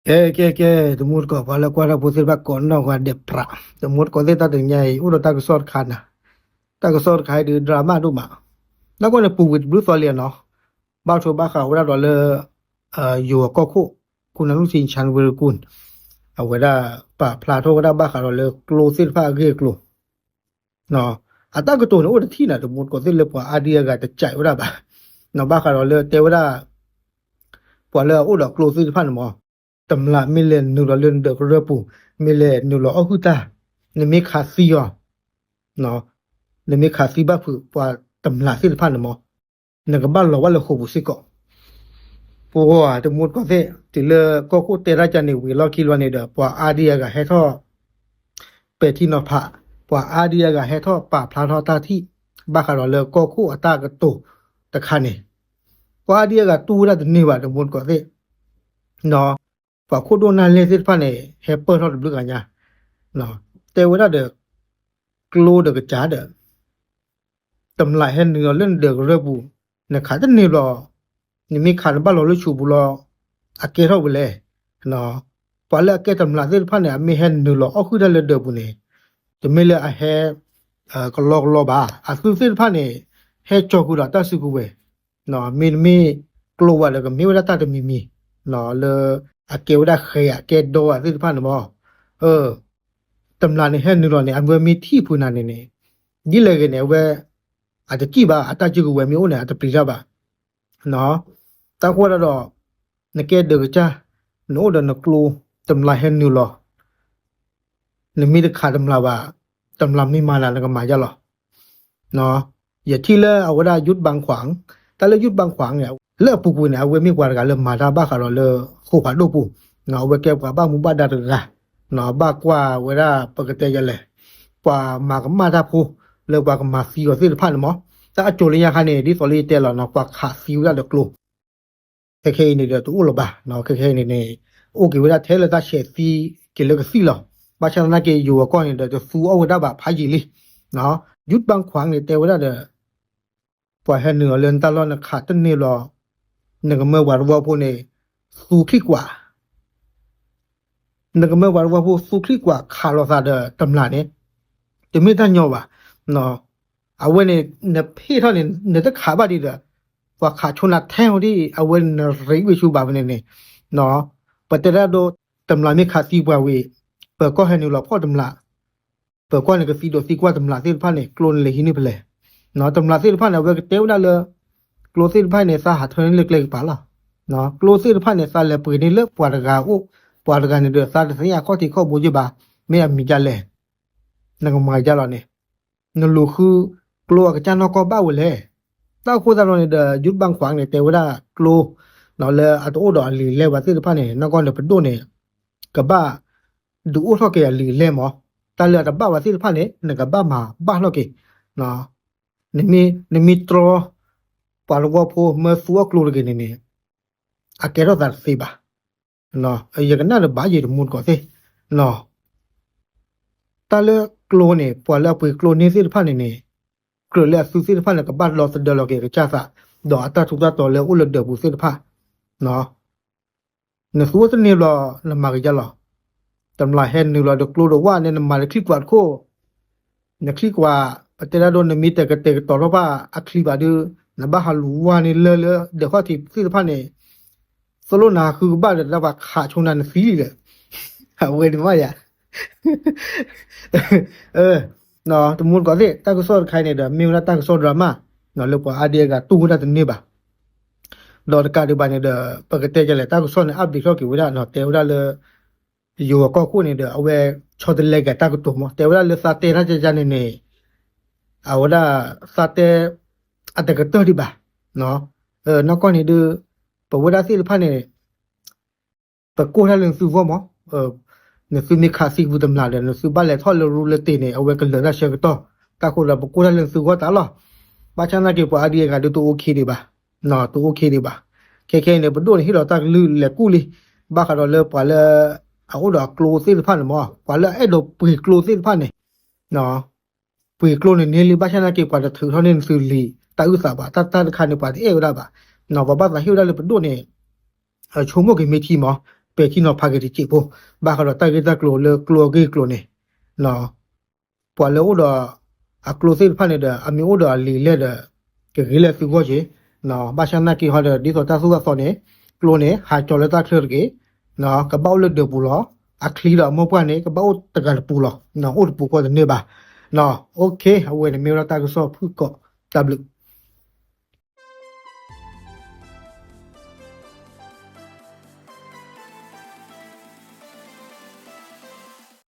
ကဲ ကဲ ကဲ, တမူတကိး ပှၤလၢကွၢ်တၢ်ဖိသ့ၣ်တဖၣ်ကိးနီၢ်ဂၤဒဲးပြး, တမူတကိးသ့ၣ် တၢ်တနံၤညါအံၤ အိၣ်ဒီးတၢ်ကစီၣ်တခါနၤ, တၢ်ကစီၣ်တခါအံၤဒုး drama ဒိၣ်မး, နီၢ်ကီၢ်န့ၣ်ပူၤကွံာ်တဘျုးသီလံနီၤ, ဘၣ်ထွဲဘၣ်ဃးဝဲဒၣ်ဒီးလၢ ယိၤကီၢ်ခိၣ် ခူနၢ်လူၢ်ထံ ဆၣ်ဝ့ရကူၣ် အဝဲဒၣ်ပာ်ဖျါထီၣ်ဝဲဒၣ်ဘၣ်ဃးဒီးလၢကျိသ့ၣ်တဖၣ် အဂ့ၢ်အကျိၤ အတၢ်ကတိၤန့ၣ်အိၣ်တထံၣ်နၤ တမူတကိးသ့ၣ် လၢပှၤအါဒံအါဂၤတကးဝဲဒၣ်ဘၣ်, ဘၣ်ဃးဒီးလၢတဲဝဲဒၣ် ပှၤလၢအအိၣ်ဒီးကျိသ့ၣ်တဖၣ်န့ၣ်မး, တမျာ်မ့ၢ်လဲၤနုာ်လီၤလၢနဒၢးကရၢပူၤ, မ့ၢ်လဲၤနုာ်လီၤအီၣ်ဟုၣ်တၢ်, နမ့ၢ်ခးသံအီၤ, နမ့ၢ်ခးသံဘၣ်ဖုးပှၤတမျာ်သ့ၣ်တဖၣ်န့ၣ်မး, နကဘၣ်လီၤဘၣ်လၢဃိာ်ပူၤစ့ၢ်ကီး. ပှၤတမူတကိးသ့ၣ် တုၤလၢကီၢ်ခိၣ်တဲတၢ်ကန့ၣ် ဝံၤလီၢ်ခံလီၤန့ၣ်ဒီး ပှၤအါဒံအါဂၤဟဲထီၣ် ပဲာ်ထံနီၤဖး, ပှၤအါဒံအါဂၤဟဲထီၣ်ပာ်ဖျါထီၣ်တၢ်ထံၣ် ဘၣ်ဃးဒီးလၢကီၢ်ခိၣ်အတၢ်ကတိၤတခါန့ၣ်, ပှၤအါဒံအါဂၤတူၢ်ဝဲဒၣ်တန့ၢ်ဘၣ် တမူတကိးသ့ၣ်, ပှၤခိၣ်ဒိၣ်နၢ်လဲၢ်သ့ၣ်တဖၣ်န့ၣ် ဟဲပၢၢ်ထီၣ်တဘျုးဂၤညါ, တဲဝဲဒၣ်ဒီး ကျိဒီးကစၢ်ဒီး တမျာ်ဟဲနုာ်လီၤလၢနဒၢးကရၢပူၤ, နခးတန့ၢ်ဘျီ, နမ့ၢ်ခးနဘၣ်လီၤလၢဆူးပူၤလီၤ, အကဲထီၣ်ဝဲလဲၣ်. ပှၤလၢအကဲတမျာ်သ့ၣ်တဖၣ်န့ၣ် အမ့ၢ်ဟဲနုာ်လီၤအီၣ်ဟုၣ်တၢ်လၢဒၢးပူၤန့ၣ်, တမ့ၢ်လၢအဟဲ ကလီကလီဘၣ်. အသုးသ့ၣ်တဖၣ်န့ၣ် ဟဲကၠီၤဃုာ်ဒီးတၢ်စုကဝဲၤ, မ့တမ့ၢ်ကျိဝဲဒီးကမ့ၢ်ဝဲဒၣ်တၢ်တမံၤမံၤ, လၢအကဲဝဲဒၣ်ဃဲၤဧါ ကဲဒီဧါသ့ၣ်တဖၣ်န့ၣ်မး, တမျာ်န့ၣ်ဟဲနုာ်လီၤန့ၣ် အဝဲမ့ၢ်ထံၣ်ဖုးနၤန့ၣ်န့ၣ်, ဒ်လဲၣ်ဂ့ၤန့ၣ် အဝဲ အတစံၣ်ဘၣ် အတၢ်စုကဝဲၤမ့ၢ်အိၣ်န့ၣ် အတပျံၤတၢ်ဘၣ်. တၢ်ဃိဒၣ်ဒီး နကဲဒၢးကစၢ်, နအိၣ်ဒီးနကျိ, တမျာ်ဟဲနုာ်လီၤ, နမ့ၢ်တခးတမျာ်ဘၣ်, တမျာ်မ့ၢ်မၤနၤ နကမၤယါလီၤ. ယထံၣ်လၢအဝဲဒၣ် ယုၣ်ဘၣ်ခွၣ်, တၢ်လၢ ယုၣ်ဘၣ်ခွၣ်န့ၣ် လၢအပူၤကွံာ်န့ၣ် အဝဲမ့ၢ်ပှၤတဂၤလၢမၤတၢ်ဘၣ်ဃးဒီးလၢ ဃိာ်ဖးဒိၣ်ပူၤ, အဝဲကဲပှၤဘၣ်မူဘၣ်ဒါတဂၤ, ဘၣ်ကွၢ်ဝဲဒၣ် ပကတဲယလဲၣ်, ပှၤမၤကမၣ်တၢ်ဖိ လၢပှၤကမၤသံအီၤသ့ၣ်တဖၣ်န့ၣ်မး, တၢ်အစိၤလၢညါခါန့ၣ် ဒ်သိးလၢယတဲလီၤနီၤ ပှၤခးသံဝဲဒၣ်ဒီးကျိ ခဲခဲအံၤန့ၣ်ဒီးတအိၣ်လၢၤဘၣ်, ခဲခဲအံၤန့ၣ်န့ၣ် အိၣ်က့ၤဝဲဒၣ်ထဲလၢတၢ်ဆဲးသံက့ၤလၢကသံၣ်လီၤ. ဘၣ်ဆၣ်သနာ်က့ ယိၤအကီၢ်န့ၣ်ဒီး တသူအီၣ်ဝဲဒၣ်ဘၣ်ဖးယံာ်လံ. ယုၣ်ဘၣ်ခွၣ်န့ၣ် တဲဝဲဒၣ်ဒီး ပှၤဟဲနုာ်လီၤလၢနတၢ်လီၢ် နခးတန့ၢ်ဘျီ, နကမၢပှၤတဝီဖိန့ၣ် သူချံကွၢ် နကမၢပှၤတဝီဖိ သူချံကွၢ် ခးလိာ်သးဒီးတမျာ်န့ၣ် တမ့ၢ်တၢ်ညီဘၣ်. အဝဲန့ၣ် နဖ့ၣ်ထီၣ်န့ၣ် နတခးဘၣ်ဒံးဒီး ပှၤခးဆိနၤထဲဟီဒံး အဝဲန့ၣ်နရံးဝံၣ်ဆူဘၣ်ဖဲန့ၣ်န့ၣ်, ပတဲဒၣ်ဒိ တမျာ်မ့ၢ်ခးသံပှၤဝံၤ ပၢၤကီၢ်ဟဲနုာ်လီၤဖီၣ်တမျာ်, ပၢၤကီၢ်န့ၣ်ကသံဒိးသံကွၢ်တမျာ်သ့ၣ်တဖၣ်န့ၣ် ကျိန့ၣ်လဲၤဟံးန့ၢ်ဖဲလဲၣ်. တမျာ်သ့ၣ်တဖၣ်န့ၣ် အဝဲကတဲဝဲဒၣ်လၢ ကျိသ့ၣ်တဖၣ်န့ၣ် သးဟးထၢန့ၢ်လၢကျဲကပၤလီၤ. ကျိသ့ၣ်တဖၣ်န့ၣ် သးလဲၤပှ့ၤန့ၢ်လၢပှၤတဂၤအအိၣ်, ပှၤတဂၤန့ၣ်ဒီး သးတသ့ၣ်ညါအခီၣ်ထံးခီၣ်ဘိယ့ၢ်ဘၣ်, မ့ၢ်အမံၤဒ်လဲၣ်, နကမၤဒ်လဲၣ်န့ၣ်, နလူၤဃုကျိအကစၢ်နီၢ်ကီၢ်ဘၣ်ဝဲလဲၣ်. တၢ်အဃိသတးဒီးန့ၣ်ဒီး ယုၣ်ဘၣ်ခွၣ်န့ၣ် တဲဝဲဒၣ်ကျိ လၢအတအိၣ်ဒီးအလံာ်လဲၢ်ဘၣ်သ့ၣ်တဖၣ်န့ၣ် နီၢ်ကီၢ်န့ၣ်ပဒိၣ်န့ၣ် ကဘၣ်ဒုးအိၣ်ထီၣ်က့ၤအလံာ်အလဲၢ်မး, တၢ်လၢအတဘၣ်ဝဲသ့ၣ်တဖၣ်န့ၣ် နကဘၣ်မၤဘၣ်ထီၣ်က့ၤ. နမ့ၢ်တြီ ပှၤတဝီဖိမၢသူအီၣ်ကျိတဂ့ၤန့ၣ်န့ၣ် အကဲထီၣ်သးတသ့ဘၣ်. ယကနၣ်တဘၣ်ယံာ်တမူတကိးသ့ၣ်, တၢ်လၢကျိန့ၣ် ပှၤလၢအပှ့ၤကျိန့ၢ်သ့ၣ်တဖၣ်န့ၣ်န့ၣ် ကြၢးလၢအသုသ့ၣ်တဖၣ်န့ၣ် ကဘၣ်လီၤသဒၢလီၤက့ၤအကစၢ်သး, ဒီးအတၢ်ထူးတၢ်တီၤလၢအိၣ်လၢဒၢးပူၤသ့ၣ်တဖၣ် နသူအိၣ်တန့ၢ်ဘျီ နမၤကယါလီၤ. တမျာ်ဟဲနုာ်လီၤဒီးကျိဒီးဝဲန့ၣ် နမၤတချံကွၢ်တခိၣ်, နချံကွၢ် ပတဲဒၣ်ဒိ နမ့ၢ်တကတဲာ်ကတီၤထီၣ်ဘၣ်အချံဘၣ်ဒီး နဘၣ်ဟးလူၤဝဲန့ၣ်လၢလၢဒၢးခီၣ်ထံးသ့ၣ်တဖၣ်န့ၣ်, သိၣ်လိနၤဃုကဘၣ်ဒီး တၢ်ပှၤခးဆိနၤနသံလံဒီး အဝဲန့ၣ်မးယၤ တမူတကိးသ့ၣ် တၢ်ကစီၣ်တခါအံၤန့ၣ်ဒီး မ့ၢ်ဝဲဒၣ်တၢ်ကစီၣ် drama လၢပှၤအါဒံအါဂၤတူၢ်ဝဲဒၣ်တန့ၢ်ဘၣ်. ဒီးတကးဒံးဘၣ်န့ၣ်ဒီး ပကတဲဒ်လဲၣ် တၢ်ကစီၣ်န့ၣ် update ထီၣ်က့ၤဝဲဒၣ် တဲဝဲဒၣ်လၢ ယိၤအကီၢ်ခိၣ်န့ၣ်ဒီး အဝဲဆီတလဲက့ၤတၢ်ကတိၤမး တဲဝဲဒၣ်လၢသးတဲတၢ်ကယါန့ၣ်န့ၣ် အဝဲဒၣ်သးတဲ အတကတၢၢ်ဒံးဘၣ်. နီၢ်ကီၢ်န့ၣ်ဒီး ပဝဲဒၣ်သ့ၣ်တဖၣ်န့ၣ် ပကိၢ်တၢ်လၢနသုဂီၢ်မး, နသုမ့ၢ်ခးသံကွၢ်တမျာ်ဒီး နသုဘၣ်လဲၤထီၣ်လၢရူလၢတ့ၢ်န့ၣ် အဝဲကလၢာ်တၢ်ဆၢကတီၢ်, တၢ်ဃိဒီး ပကိၢ်တၢ်လၢနသုဂီၢ်တၢ်လီၤ. ဘၣ်ဆၣ်သနာ်က့ ပှၤအါဒံအါဂၤဒီးတအိၣ်ခ့ ဒံးဘၣ်, တအိၣ်ခ့ ဒံးဘၣ်. ခဲခဲအံၤန့ၣ် ပဒိၣ်န့ၣ်ဟ့ၣ်လီၤတၢ်ကလုၢ်လဲၤကူၣ်လံ, ဘၣ်ဃးဒီးလၢပှၤလၢ အအိၣ်ဒီးအကျိသ့ၣ်တဖၣ်န့ၣ်မး, ပှၤလၢအအဲၣ်ဒိးပှ့ၤကျိသ့ၣ်တဖၣ်န့ၣ် ပှ့ၤကျိန့ၣ်န့ၢ်လံ ဘၣ်ဆၣ်သနာ်က့ ပှၤတထုးထီၣ်န့ၢ်နသုလံာ်တၢ်အုၣ်သးဘၣ်, တၢ်တခါန့ၣ် ပှၤတအဲၣ်ဝဲဒၣ်ဘၣ်. ပှၤဘၣ်သးဟ့ၣ်ဝဲဒၣ်လၢပဒိၣ်န့ၣ် ဆိကမိၣ်က့ၤမ့ၢ်ထံမး, ပဲာ်ထံနီၤဖးက့ၤတစဲးဖိ, ဘၣ်ဃးဒီးတၢ်ဂ့ၢ်တၢ်ကျိၤလၢကျိအဂ့ၢ်အကျိၤန့ၣ် ပှၤလၢအိၣ်ဒီးအကျိသ့ၣ်တဖၣ်န့ၣ်ဒီး အမ့ၢ်အိၣ်ဒီးအလံာ်လဲၢ်ဒီး ကဂ့ၤလၢသုဂီၢ်က့ၤ, ဘၣ်ဆၣ်နာ်က့ဟီဒီး ဒ်သိးတၢ်သိၣ်တၢ်သီန့ၣ် ကျိန့ၣ် ဟးကၠီၤလၢတၢ်ချၢတဂ့ၤ, ကဘၣ်အိၣ်လၢဒၢးပူၤလီၤ. အချံဒီးအမိၢ်ပှၢ်န့ၣ် ကဘၣ်အိၣ်တဂၤတပူၤလီၤ, အိၣ်တပူၤဃီတန့ၢ်ဘၣ်. အဝဲန့ၣ်မ့ၢ်ဝဲဒၣ်တၢ်ကစီၣ်ဖုၣ်ကိာ်, တၢ်ဘျုး